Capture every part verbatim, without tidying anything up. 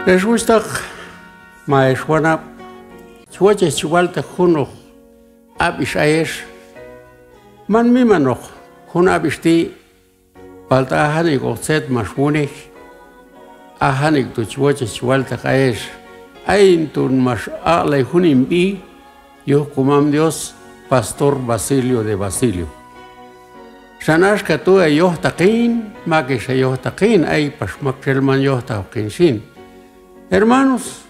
Ex wuxhtaq ma ex wanab', chi wochej chi walteq junoq ab'ix ayex. Man mimanoq jun ab'ix ti', palta a janik'oq tzet max wunej, a janik' tu' chi wochej chi walteq ayex. Ayin ton max aq'lay jun hin b'i yuj komam Dios, Pastor Basilio de Basilio. Xan axka tu' heyojtaq hin, mak ex heyojtaq hin, ay pax maktxel man yojtaqoq hin xin. Hermanos,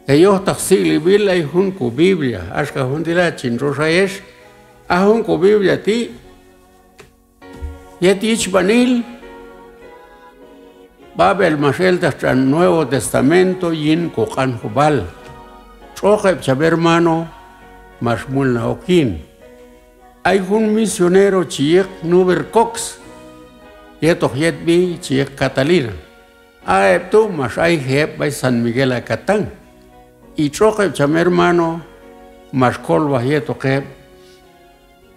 heyojtaq sik'lib'il ay jun ko Biblia, axka jun ti' la chin tx'ox ayex. A jun ko Biblia ti' yet yichb'anil b'ab'el max elteq tx'an Nuevo Testamento yin koq'anjob'al. Tx'oq heb' cham hermano max mulnaj ok yin. Ay jun misionero chi yiq Newberry Cox, yetoq yetb'i chi yiq Catalina. A heb' tu' max ayji heb' b'ay San Miguel Acatán. Y tx'oq heb' cham hermano max kolwaj yetoq heb'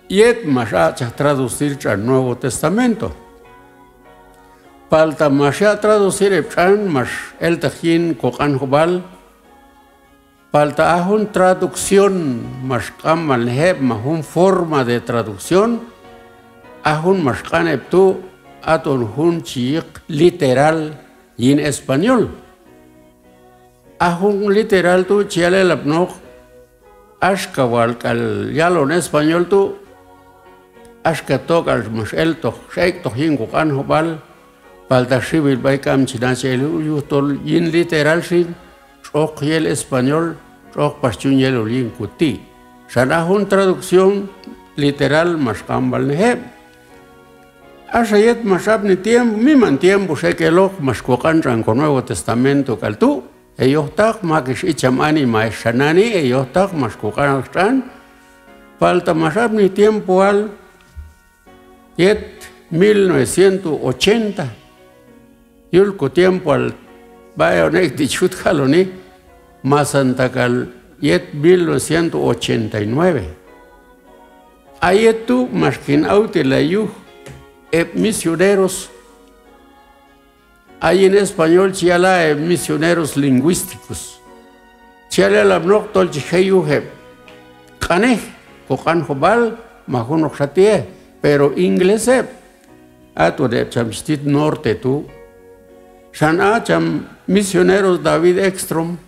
yet max aq'chaj traducir tx'an Nuevo Testamento. Palta max yaq' traducir heb' tx'an max elteq yin koq'anjob'al. Palta a jun traducción max q'anb'alnej heb', ma jun forma de traducción, a jun max q'an heb' tu', aton jun chi yiq literal yin español. A jun literal tu' chi yal elapnoq, axka wal k'al yalon español tu', axka tok'al max eltoq, x'ek'toq yin koq'anjob'al, palta xiwil b'ay k'am chi nachaj el yujtol yin literal xin, tx'oq yel español, tx'oq pax chun yelol yin koti'. Xan a jun traducción literal max q'anb'alnej heb'. Axa yet max apni tiempo, miman tiempo x'ek' eloq max koq'an tx'an ko Nuevo Testamento k'al tu', heyojtaq, mak ex icham anima ex xa nani', heyojtaq max koq'an tx'an. Palta max apni tiempoal yet mil novecientos ochenta, yul ko tiempoal b'ay on ek' ti' chi jut jaloni, masanta k'al yet mil novecientos ochenta y nueve. A yet tu' max kin awtelay yuj heb' misioneros. A yin español chi yala' heb' misioneros lingüísticos. Chi yal elapnoq tol chi je' yuj heb' q'anej, koq'anjob'al, ma junoqxa ti'ej, pero inglés heb'. Aton heb' cham chi tit norte tu'. Xan a cham misionero David Ekstrom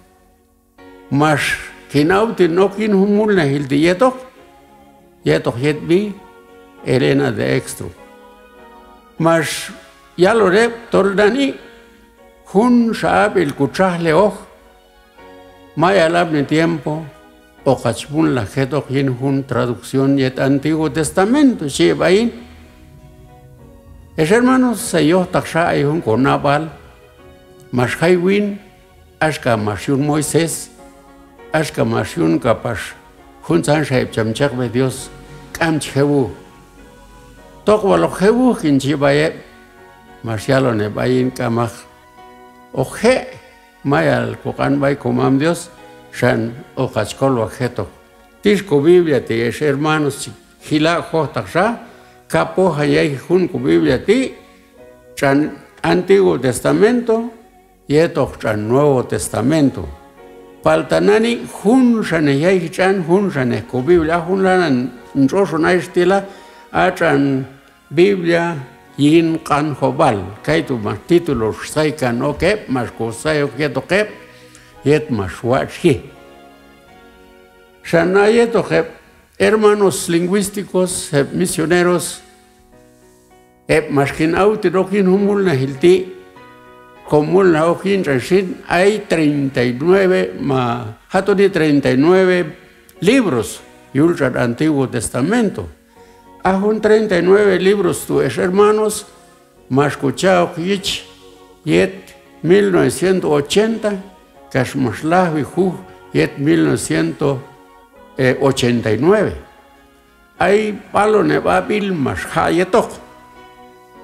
max kin awten ok yin jun mulnajil ti' yetoq, yetoq yetb'i Elena de Ekstrom. Max yalon heb' tol nani' junxa ab'il ko txajli oj, mayal apni tiempo hoq hach mulnaj jetoq yin jun traducción yet Antiguo Testamento, xhi heb' ayin. Ex hermanos, heyojtaqxa ay jun konab'al, max jay win, axka max yun Moisés, axka max yun k'apax juntzanxa heb' cham chekb'ej Dios, k'am chi je' wuj. Toq wal hoq je' wuj kin chi b'ay heb', max yalon heb' ayin k'amaq. Hoq je', mayal koq'an b'ay komam Dios, xan hoq hach kolwaj jetoq. Tix ko Biblia ti' ex hermanos, chi jila' jojtaqxa, kab' pojan yayji jun ko Biblia ti', tx'an Antiguo Testamento yetoq tx'an Nuevo Testamento. Palta nani' junxanej yayji tx'an, junxanej ko Biblia, a jun lanan tx'oxon ayex ti' la, a tx'an Biblia yin Q'anjob'al. Kaytu' max título xsay kan ok heb', max ko say ok yetoq heb' yet max watx'ji. Xan a yetoq heb' hermanos lingüísticos, heb' misioneros, heb' max kin awten ok yin jun mulnajil ti', ko mulnaj ok yin tx'an xin, ay treinta y nueve, ma, hatoni treinta y nueve libros yul tx'an Antiguo Testamento. A jun treinta y nueve libros tu' ex hermanos, max ko cha' ok yich yet mil novecientos ochenta, kax max lajwi juj yet mil novecientos ochenta y nueve. Ay b'aloneb' ab'il max jaq' yetoq.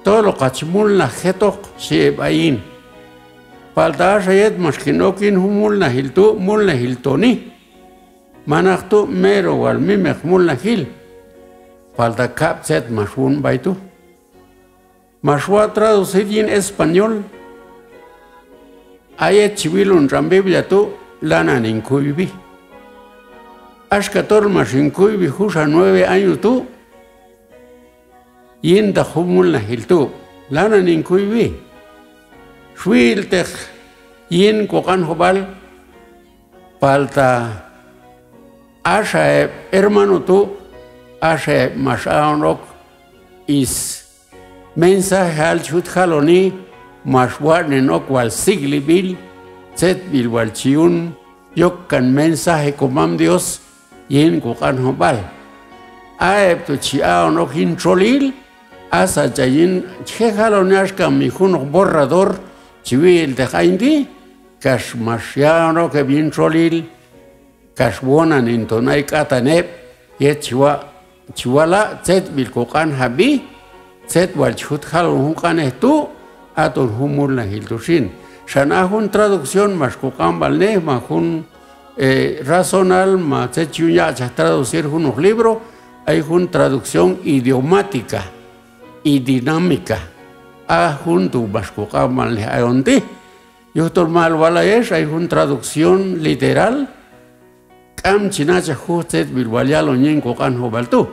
Tol hoq hach mulnaj jetoq, xhi heb' ayin. Palta axa yet max kin ok yin jun mulnajil tu', mulnajil toni. Manaq tu' mero wal mimeq mulnajil. Palta kab' tzet max wun b'ay tu'. Max waq' traducir yin español. A yet chi wilon tx'an Biblia tu', lanan hin kuywi. Axka tol max hin kuywi junxa nueve año tu', yintaq jun mulnajil tu', lanan hin kuywi. Xwi'elteq yin koq'anjob'al, palta axa heb' hermano tu', axa heb' max a'on ok is mensajeal chi jut jaloni, max watx'nen ok wal sik'lib'il tzetb'il wal chi yun yokkan mensaje komam Dios yin koq'anjob'al. A heb' tu' chi a'on ok yin txolil, asan ch'an yin chi je' jaloni axka mi junoq borrador chi wi'elteq ayin ti', kax max ya'on ok heb' yin txolil, kax wonan hin ton ay k'atan heb' yet chi wa-, chi wala' tzetb'il koq'anjab'i, tzet wal chi jut jalon jun q'anej tu', aton jun mulnajil tu' xin. Xan a jun traducción max koq'anb'alnej, ma jun, eh, razonal, ma tzet chi yun yaq'chaj traducir junoq libro, ay jun traducción idiomática y dinámica. A jun tu' max koq'anb'alnej ayon ti'. Yujtol mal wal ayex, ay jun traducción literal, k'am chi nachaj juj tzetb'il wal yalon yin koq'anjob'al tu'.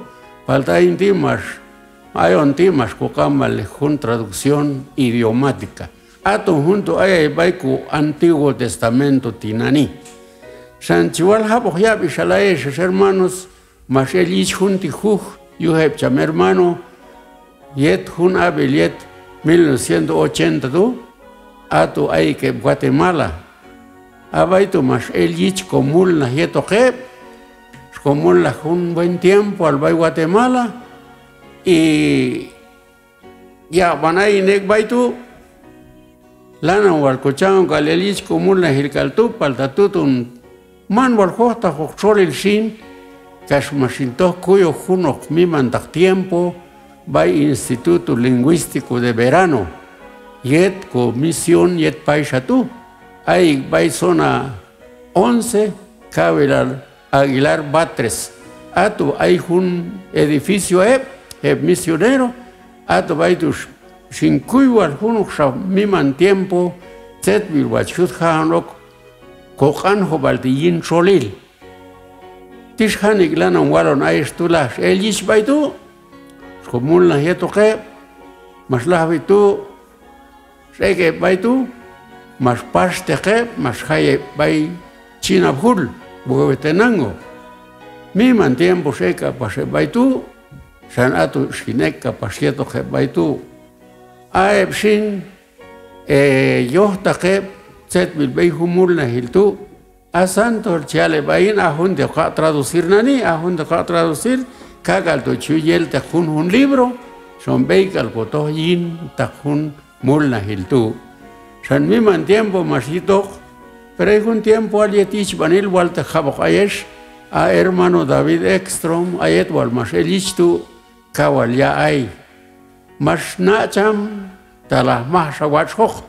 Palta ayin ti' max, ayon ti' max koq'anb'alnej jun traducción idiomática. Aton jun tu' ayay b'ay ko Antiguo Testamento tinani'. Xan chi wal jab'oq yab'ixal ayex, ex hermanos, max el yich jun ti' juj yuj heb' cham hermano, yet jun ab'il yet mil novecientos ochenta tu', a tu' ayek' heb' Guatemala. A b'ay tu' max el yich komulnaj yetoq heb', xkomulnaj jun buen tiempoal b'ay Guatemala, y yaqb'an ayin ek' b'ay tu', lanan wal kocha'on k'al el yich komulnajil k'al tu', palta tuton man wal jojtaqoq txolil xin, kax max hin toj kuyoj junoq mimantaq tiempo b'ay Instituto Lingüístico de Verano, yet komisión yet payxa tu', ayek' b'ay zona once, kawilal Aguilar Batres. A tu' ay jun edificio heb', heb' misionero, a tu' b'ay tu' xin kuy wal junoqxa miman tiempo tzetb'il wal chi jut ja'on ok koq'anjob'al ti' yin txolil. Tix janik' lanan walon ayex tu' laj x'el yich b'ay tu', xkomulnaj yetoq heb', max lajwi tu', x'ek' heb' b'ay tu', max paxteq heb', max jay heb' b'ay Chinab'jul, Huehuetenango. Miman tiempo x'ek' k'apax heb' b'ay tu', xan a tu' xin ek' k'apax yetoq heb' b'ay tu'. A heb' xin, e, yojtaq heb' tzetb'il b'ey jun mulnajil tu', asan tol chi yal heb' ayin, a jun ti' hoq haq' traducir nani', a jun ti' hoq haq' traducir, kak'al tu' chi yun yelteq junjun libro, xon b'ey k'al kotoj yintaq jun mulnajil tu'. Xan miman tiempo max yitoq, pero ay jun tiempoal yet yichb'anil walteq jab'oq ayex, a hermano David Ekstrom, a yet wal max el yich tu', kaw wal ya'ay. Max na' cham, talaj majxa watx'joq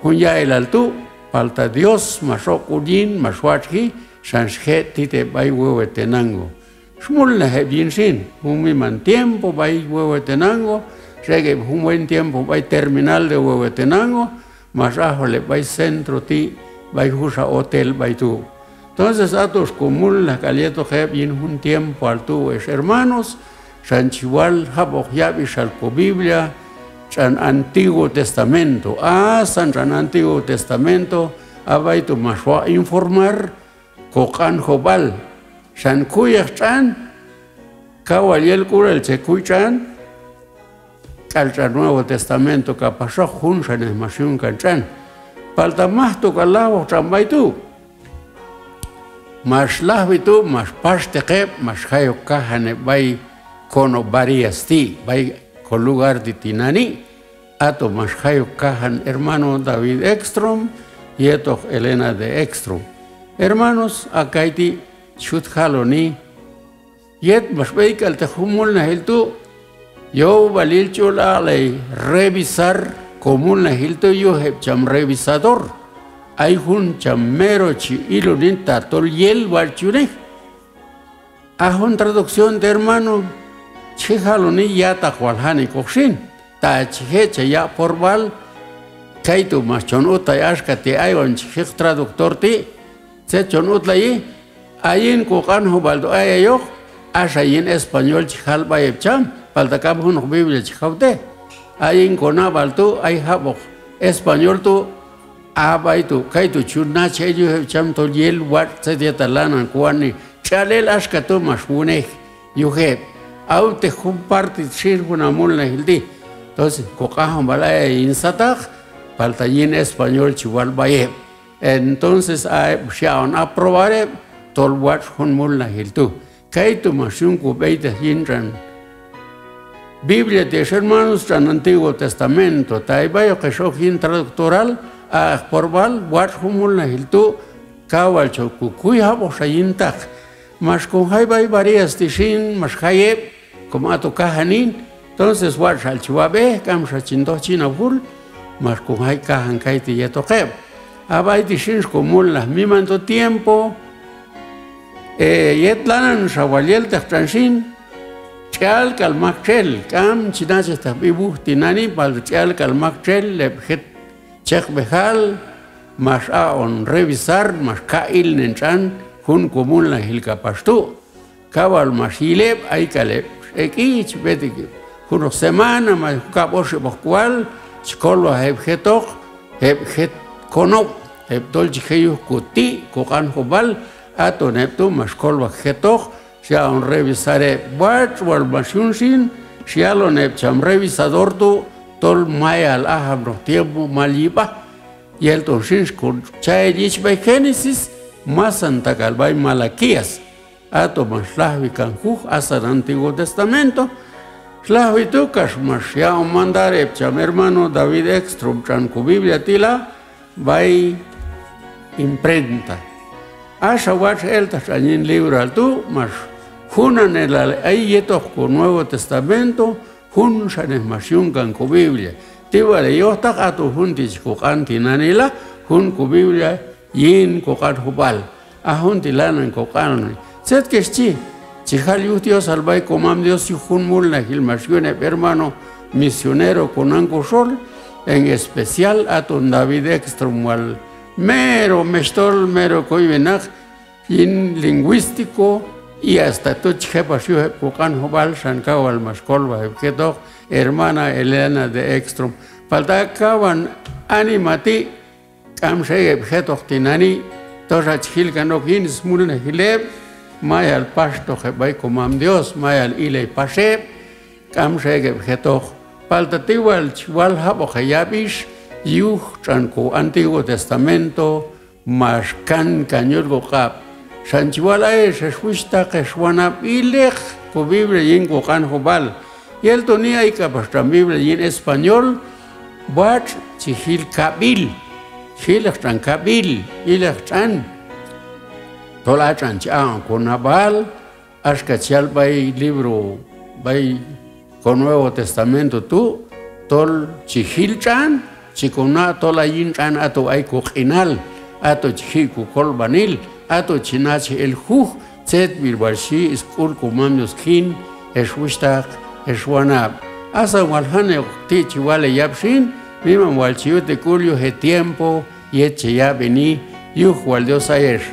jun ya'ilal tu', palta Dios max oq' sk'ul yin, max watx'ji, xan xje' tit heb' b'ay Huehuetenango. Xmulnaj heb' yin xin, jun miman tiempo b'ay Huehuetenango, x'ek' heb' jun buen tiempo b'ay terminal de Huehuetenango, max ajol heb' b'ay centro ti', b'ay junxa hotel b'ay tu'. Entonces, a tu' xkomulnaj k'al yetoq heb' yin jun tiempoal tu', ex hermanos, xan chi wal jab'oq yab'ixal ko Biblia tx'an Antiguo Testamento. Asan tx'an Antiguo Testamento, a b'ay tu' max waq' informar koq'anjob'al. Xan kuyej tx'an, kaw wal yel k'ulal che kuy tx'an, k'al tx'an Nuevo Testamento k'apaxoq junxanej max yun kan tx'an. Palta maj to k'al lajwoq tx'an b'ay tu'. Max lajwi tu', max paxteq heb', max jay ok kajan heb' b'ay konob' Barillas ti', b'ay ko lugar ti' tinani', a to max jay ok kajan hermano David Ekstrom yetoq Elena de Ekstrom. Hermanos, a kayti' chi jut jaloni, yet max b'eyk'alteq jun mulnajil tu', yowalil chi ul aq'lay revisar ko mulnajil tu' yuj heb' cham revisador. Ay jun cham mero chi iloni tatol yel wal chi yunej. A jun traducción ti', hermano, chi je' jaloni ya'taq wal janik'oq xin, ta chi je' cha yaq' porb'al Kaytu' max chon utlay axka ti' ayon chi jiq traductor ti', tzet chon utlayi, a yin koq'anjob'al tu' ayayoq, axa yin español chi jal b'ay heb' cham, palta k'am junoq Biblia chi jawtej. A yin konab'al tu' ay jab'oq español tu', a b'ay tu', kaytu' chi yun nachaj el yuj heb' cham tol yel watx' tzet yetal lanan kowatx'nej, tx'al el axka tu' max wunej yuj heb'. A utej jun parte xin jun a mulnajil ti'. Entonces, koq'anjob'al ayay yin sataq, palta yin español chi wal b'ay heb'. Entonces, a heb' xyaq'on aprobar heb' tol watx' jun mulnajil tu'. Kaytu' max yun kob'eytej yin tx'an Biblia ti' ex hermanos, tx'an Antiguo Testamento. Ta ay b'ay hoqex ok yin traductoral, aq'ek porb'al, watx' jun mulnajil tu', kaw wal chon kokuy jab'oqxa yintaq. Max kon jay b'ay Barillas ti' xin, max jay heb', como ato kajan hin, entonces watx' xal chi wab'ej, k'amxa chin toj chin awjul, max kon jay kajan kayti' yetoq heb'. A b'ay ti' xin xkomulnaj miman to tiempo, e, yet lananxa wal yelteq tx'an xin, tx'al k'al maktxel, k'am chi nachajteq sb'i wuj tinani', palta tx'al k'al maktxel, heb' jet cheqb'ejal, max aq'on revisar, max kaq' ilnen tx'an jun komulnajil k'apax tu'. Kaw wal max yil heb', ay k'al heb' x'ek'i, chi b'et ek' heb' junoq semana, ma kab' oxeb'oq k'ual, chi kolwaj heb' jetoq, heb' jet konob', heb' tol chi je' yuj koti', koq'anjob'al, aton heb' tu' max kolwaj jetoq, xyaq'on revisar heb'. Watx' wal max yun xin, xyalon heb' cham revisador tu', tol mayal ajapnoq tiempo mal yib'an. Yel ton xin xkon cha el yich b'ay Génesis, masantak'al b'ay Malaquías. Aton max lajwi kan juj, asan Antiguo Testamento. Xlajwi tu' kax max yaq'on mandar heb' cham hermano David Ekstrom tx'an ko Biblia ti' la, b'ay imprenta. Axa watx' elteq tx'an yin libroal tu', max junanelal ay yetoq ko Nuevo Testamento, junxanej max yun kan ko Biblia. Ti wal heyojtaq, aton jun ti' chi koq'an tinani' la, jun ko Biblia yin koq'anjob'al. A jun ti' lanan koq'anoni. Tzet kex chi, chi jal yuj Diosal b'ay komam Dios yuj jun mulnajil max yun heb' hermano misionero konan koxol, en especial aton David Ekstrom wal mero mexhtol, mero kuywinaq yin lingüístico, y hasta tu' chi je' pax yuj heb' koq'anjob'al, xan kaw wal max kolwaj heb' jetoq, hermana Elena de Ekstrom. Palta kawan anima ti' k'amxa ek' heb' jetoq tinani', toxa chi jil kan ok yin smulnajil heb', mayal paxtoq heb' b'ay komam Dios, mayal ilay pax heb', k'amxa ek' heb' jetoq. Palta ti wal chi wal jab'oq heyab'ix yuj tx'an ko Antiguo Testamento, max kankan yul koq'ab'. Xan chi wal ayex, ex wuxhtaq, ex wanab', ilek ko Biblia yin koq'anjob'al. Yel toni ay k'apax tx'an Biblia yin español, watx' chi jil kab'il, chi jileq tx'an kab'il, ilek tx'an. Tol a tx'an chi aq'on konab'al, axka chi yal b'ay libro, b'ay ko Nuevo Testamento tu', tol chi jil tx'an, chi kona' tol a yin tx'an ato ay koq'inal, ato chi ji' kokolb'anil, ato chi nachaj el juj tzetb'il wal xhi sk'ul komam Dios jin, ex wuxhtaq, ex wanab'. Asan wal janik'oq ti' chi wal heyab' xin, miman wal chi yut hek'ul yuj hetiempo yet che yab'eni, yuj wal Dios ayex.